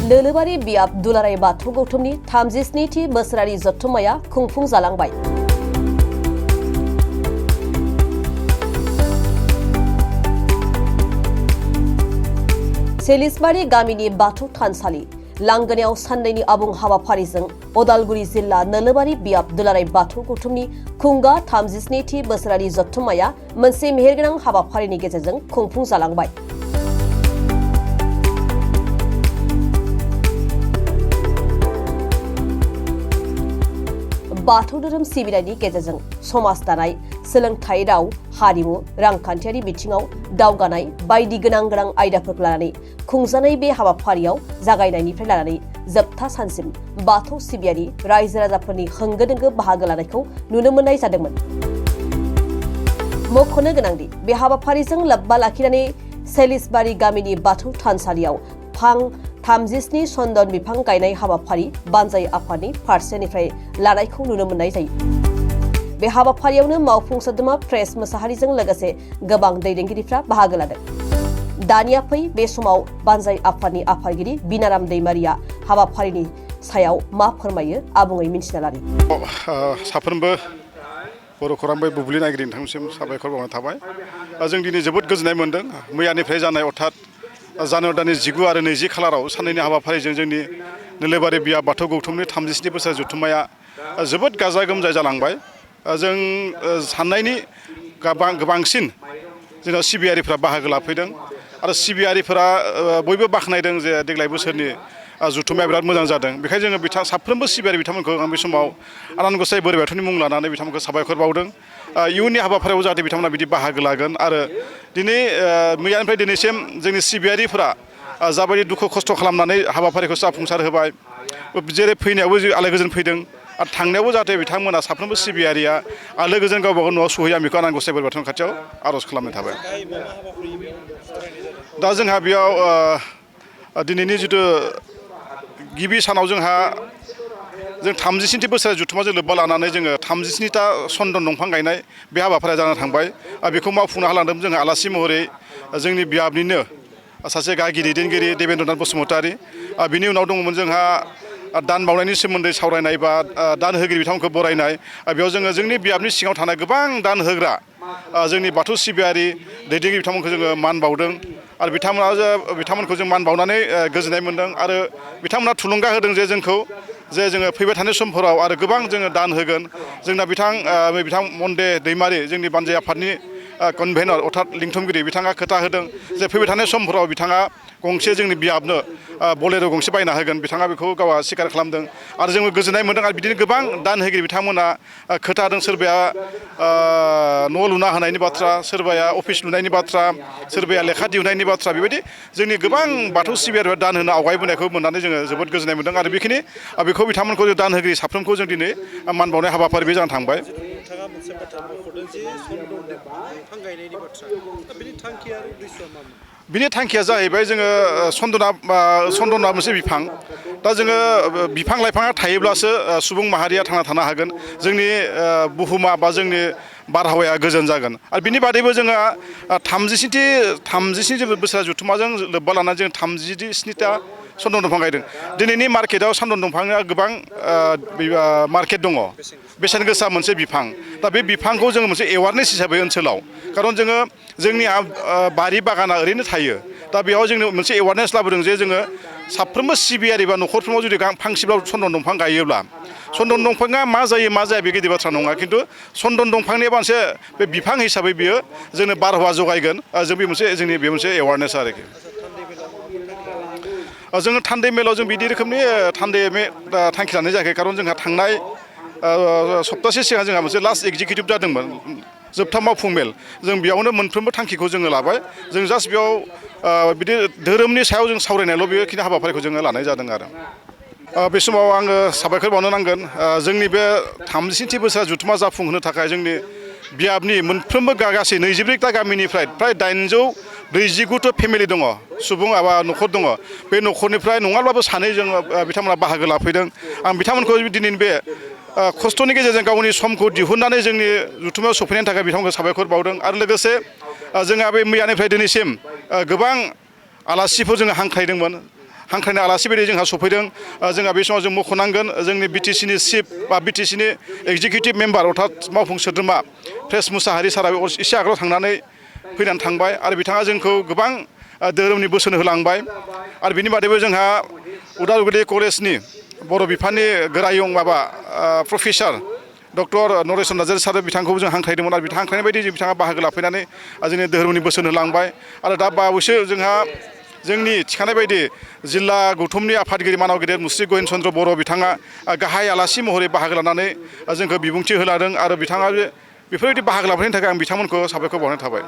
लोलोबारि बियाब दुलाराय बाथौ गौथुमनि 37थि बोसोरारि जथुम्माया खुंफुं जालांबाय। सेलिसबारि गामिनि बाथौ थानसालि लांगोनायाव साननैनि आबुं हाबाफारिजों उदालगुरि जिल्ला लोलोबारि बियाब दुलाराय बाथौ गौथुमनि खुंगा 37थि बोसोरारि जथुम्माया मोनसे मेहेरगोनां हाबाफारिनि गेजेरजों खुंफुं जालांबाय। बाथौ धोरोम सिबिनायनि गेजेरजों समाज दानाय, सोलोंथाइ, राव, हारिमु, रांखान्थियारि बिथिङाव दावगानाय बायदि गोनां आयदाफोरखौ लानानै खुंजानाय बे हाबाफारियाव जागायनायनिफ्राय लानानै जोबथा सानसिम बाथौ सिबियारि रायजो राजाफोरनि होंगो दोंगो बाहागो लानायखौ नुनो मोननाय जादोंमोन। मख'नो गोनांदि बे हाबाफारिजों लोब्बा लाखिनानै सेलिसबारि गामिनि बाथौ थानसालियाव फां 37 चन्दन बिफां गायनाय हाबाफारि बानजाय आफादनि फारसेनिफ्राय लानायखौ नुनो मोननाय जायो। बे हाबाफारियावनो मावफुं सोद्रोमा प्रेस मोसाहारिजों लोगोसे गोबां दैदेनगिरिफ्रा बाहागो लादों। दानिया फै बे समाव बानजाय आफादनि आफादगिरि बिनाराम दैमारिया हाबाफारिनि सायाव मा फोरमायो आबुङै मिन्थिना लानि। साफ्रोमबो बर' खौरां बुब्लि नायगिरि नोंथांनिसिम साबायखर बावनाय थाबाय। जों दिनै जोबोद गोजोननाय मोन्दों। मैयानिफ्राय जानाय अर्थात जानुवारि दाननि 19 आरो 20 खालाराव साननैनि हाबाफारिजों जोंनि लोलोबारि बियाब बाथौ गौथुमनि 37 बोसोर जथुम्माया जोबोद गाजा गोमजायै जालांबाय। जों साननायनि गोबांसिन जोंनाव सिबियारिफ्रा बाहागो लाफैदों आरो सिबियारिफोरा बयबो बाख्नायदों जे देग्लाय बोसोरनि जथुम्माया बिराद मोजां जादों। बेखायनो जोङो साफ्रोमबो सिबियारि बिथांमोनखौ आं बे समाव आनान गसाइ बोराइ बाथौनि मुं लानानै बिथांमोनखौ साबायखर बावदों। इयुननि हाबाफारियाव जाहाथे बिथांमोना बिदि बाहागो लागोन आरो दिनै मैयानिफ्राय दिनैसिम जोंनि सिबियारिफोरा जाबायदि दुखु खस्थ' खालामनानै हाबाफारिखौ जाफुंसार होबाय, जेरै फैनायावबो आलो गोजोन फैदों आरो थांनायावबो जाहाथे बिथांमोना साफ्रोमबो सिबियारिया आलो गोजोन गावबा गाव न'आव सहैयो, आं बेखौ आनान गसाइ बोराइ बाथौनि खाथियाव आर'ज खालामनाय थाबाय। दा जोंहा बेयाव दिनैनि जिथु गिबि सानाव जों 37थि बोसोरारि जथुम्माजों लोब्बा लानानै जोङो 37था चन्दन दंफां गायनाय बे हाबाफारिया जानानै थांबाय। बेखौ मावफुंनो हालांदों जोंहा आलासि महरै जोंनि बियाबनिनो सासे गागि दैदेनगिरि देबेन्द्रनाथ बसुमतारी। बिनि उनाव दङमोन जोंहा दान बावनायनि सोमोन्दै सावरायनाय बा दान होगिरि बिथांमोनखौ बरायनाय। बेयाव जोङो जोंनि बियाबनि सिङाव थानाय गोबां दान होग्रा जोंनि बाथौ सिबियारि दैदेनगिरि बिथांमोनखौ जोङो मान बावदों आरो बिथांमोनखौ जों मान बावनानै गोजोननाय मोन्दों आरो बिथांमोना थुलुंगा होदों जे जोंखौ जे जोङो फैबाय थानाय समफोराव आरो गोबां जोङो दान होगोन। जोंना बिथां मन्दे दैमारि जोंनि बानजाय आफादनि कनभेनर अर्थात लिंथुमगिरि बिथाङा खोथा होदों जे फैबाय थानाय समफोराव बिथाङा गंसे जोंनि बियाबनो बलेर' गंसे बायना होगोन। बिथाङा बेखौ गावहा स्वीकार खालामदों आरो जोंबो गोजोननाय मोन्दों आरो बिदिनो गोबां दान होगिरि बिथांमोना खोथा होदों। सोरबाया न' लुना होनायनि बाथ्रा, सोरबाया अफिस लुनायनि बाथ्रा, सोरबाया लेखा दिहुननायनि बाथ्रा, बेबायदि जोंनि गोबां बाथौ सिबियारिफ्रा दान होनो आवगायबोनायखौ मोननानै जोङो जोबोद गोजोननाय मोन्दों आरो बेखौ बिथांमोनखौ दान होगिरि साफ्रोमखौ जों दिनै मान बावनाय हाबाफारि बे जानानै थांबाय। नोंथाङा मोनसे बाथ्रा मख'दों जे चन्दन दंफां गायनायनि बाथ्रा, दा बेनि थांखि आरो उद्देश्यआ मामोन? बिनि थांखिया जाहैबाय जोङो चन्दना मोनसे बिफां। दा जोङो बिफां लाइफाङा थायोब्लासो सुबुं माहारिया थांना थानो हागोन, जोंनि बुहुमा बा जोंनि बारहावाया गोजोन जागोन। आरो बिनि बादैबो जोङो 37 बोसोर जथुम्माजों लोब्बा लानानै जों 37था चन्दन दंफां गायदों। दिनैनि मार्केटआव चन्दन दंफांआ गोबां मार्केट दङ, बेसेन गोसा मोनसे बिफां। दा बे बिफांखौ जोङो मोनसे एवारनेस हिसाबै ओनसोलाव, खारन जोङो जोंनि बारि बागाना ओरैनो थायो, दा बेयाव जोंनो मोनसे एवारनेस लाबोदों जे जोङो साफ्रोमबो सिबियारि बा न'खरफ्रोमाव जुदि फांसेब्लाबो चन्दन दंफां गायोब्ला, चन्दन दंफाङा मा जायो मा जाया बे गिदिर बाथ्रा नङा, खिन्थु चन्दन दंफांनि मोनसे बे बिफां हिसाबै बियो जोंनो बारहावा जगायगोन। जों बे मोनसे एवारनेस आरोखि। जोङो थान्दै मेलाव जों बिदि रोखोमनि थांखि लानाय जायाखै, खारन जोंहा थांनाय सप्तासे सिगां जोंहा मोनसे लास्ट एक्जिकिउटिभ जादोंमोन, जोबथा मावफुं मेल। जों बेयावनो मोनफ्रोमबो थांखिखौ जोङो लाबाय। जों जास्ट बेयाव बिदि धोरोमनि सायाव जों सावरायनायल' बेखिनि हाबाफारिखौ जोङो लानाय जादों आरो। बे समाव आङो साबायखर बावनो नांगोन जोंनि बे 37थि बोसोर जथुम्मा जाफुंहोनो थाखाय जोंनि बियाबनि मोनफ्रोमबो गासै 22ता गामिनिफ्राय प्राय 849 फेमिलि दङ, सुबुं एबा न'खर दङ। बे न'खरनिफ्राय नङाब्लाबो सानै जों बिथांमोना बाहागो लाफैदों। आं बिथांमोनखौ दिनैनि बे खस्थ'नि गेजेरजों गावनि समखौ दिहुननानै जोंनि जथुम्मायाव सफैनायनि थाखाय बिथांमोनखौ साबायखर बावदों। आरो लोगोसे जोंहा बे मैयानिफ्राय दिनैसिम गोबां आलासिफोर जोङो हांख्रायदोंमोन। हांख्रायनाय आलासि बायदि जोंहा सफैदों जोंहा बे समाव जों मख'नांगोन जोंनि बिटिसिनि चिफ बा बिटिसिनि एक्जिकिउटिभ मेम्बार अर्थात मावफुं सोद्रोमा प्रेस मुसाहारि साराबो एसे आगोलाव थांनानै फैनानै थांबाय आरो बिथाङा जोंखौ गोबां धोरोमनि बोसोन होलांबाय आरो बिनि बादैबो जोंहा उदालगुरि कलेजनि बर' बिफाननि गोरायुं माबा प्रफेसार डक्टर नरेसन नार्जारि सार बिथांखौबो जों हांख्रायदोंमोन आरो बिथां हांख्रायनाय बायदि बिथाङा बाहागो लाफैनानै जोंनि धोरोमनि बोसोन होलांबाय आरो दा बावैसो जोंहा जोंनि थिखानाय बायदि जिल्ला गौथुमनि आफादगिरि मानाव गेदेर मुस्रि गहेन चन्द्र बर' बिथाङा गाहाय आलासि महरै बाहागो लानानै जोंखौ बिबुंथि होलादों आरो बिथाङा बेफोरबायदि बाहागो लाफैनायनि थाखाय आं बिथांमोनखौ साबायखर बावनाय थाबाय।